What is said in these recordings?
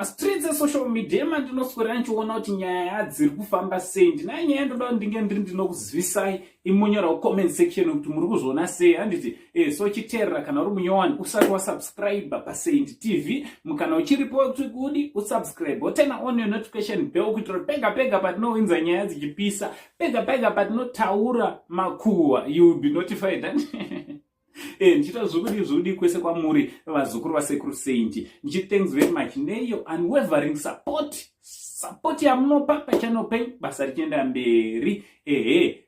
Mumastreets esocial media mandinoswera ndichiona kuti nyaya dziri kufamba sei. Ndinayo nyaya ndoda kuti ndinge ndiri ndinokuzivisai, imonyora kucomment section kuti muri kuzviona sei, handiti? So chiteerera, kana uri munyowani usati wasubscribe paSaint TV, mukana uchiripo wekuti kudi usubscribe, woturn on your notification bell kuitira kuti pega pega patinowinza nyaya dzichipisa, pega pega patinotaura makuhwa, you will be notified. Ndichiita zvokudi zvokudi kwese kwamuri vazukuru vaSekuru Saint. Ndichiti thanks very much neyo unwavering support yamunopa pachannel penyu, basa richienda mberi. Ehe,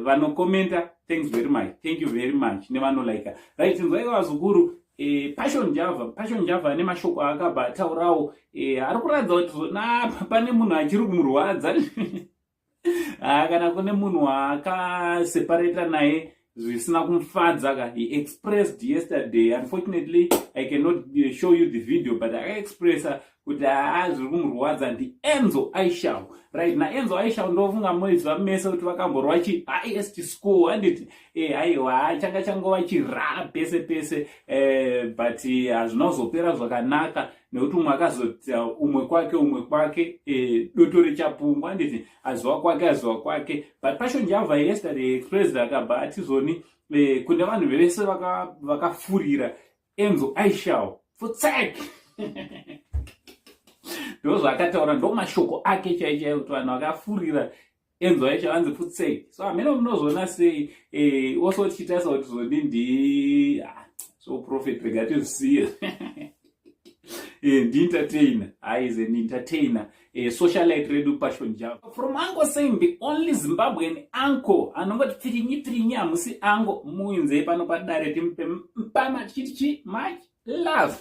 vanokomenta, thanks very much, thank you very much, nevanolika. Right, nzwai vazukuru, Passion Java, Passion Java nemashoko aakabva ataurawo ari kuratidza kuti zona pane munhu achiri kumurwadza. Ah, kana kune munhu waakaseparata naye zvisina kumufadza ka. He expressed yesterday. Unfortunately, I cannot show you the video, but akaexpressa kuti haa, zviri kumurwadza ndiEnzo Ishall. Right, naEnzo Ishall ndofunga moiziva mese kuti vakamborwa chi highest score, handiti? Aiwa, changa changova chira pese pese, but hazvina kuzopera zvakanaka nekuti umwe akazoti umwe kwake, umwe kwake, doto rechapungwa, handiti? Aziva kwake, aziva kwake. But Passion Java yesterday expressed, akabva atizoni kune vanhu vese vakafurira Enzo Ishall, futsek. Ndo zvaakataura, ndo mashoko ake chai chaiyo, kuti vanhu vakafurira Enzo Ishall anzi futsek. So hamene munozoona sei? Also tichitarisa kuti zoni ndi so prophet, rega tizvisiye. Ndientertainer, is an entertainer, socialite redu Passion Java. From Uncle Saint, the only Zimbabwean uncle anongoti pfirinyi pfirinyi, hamusi ango muinzei pano padare timupe mpama tichiti chi much love.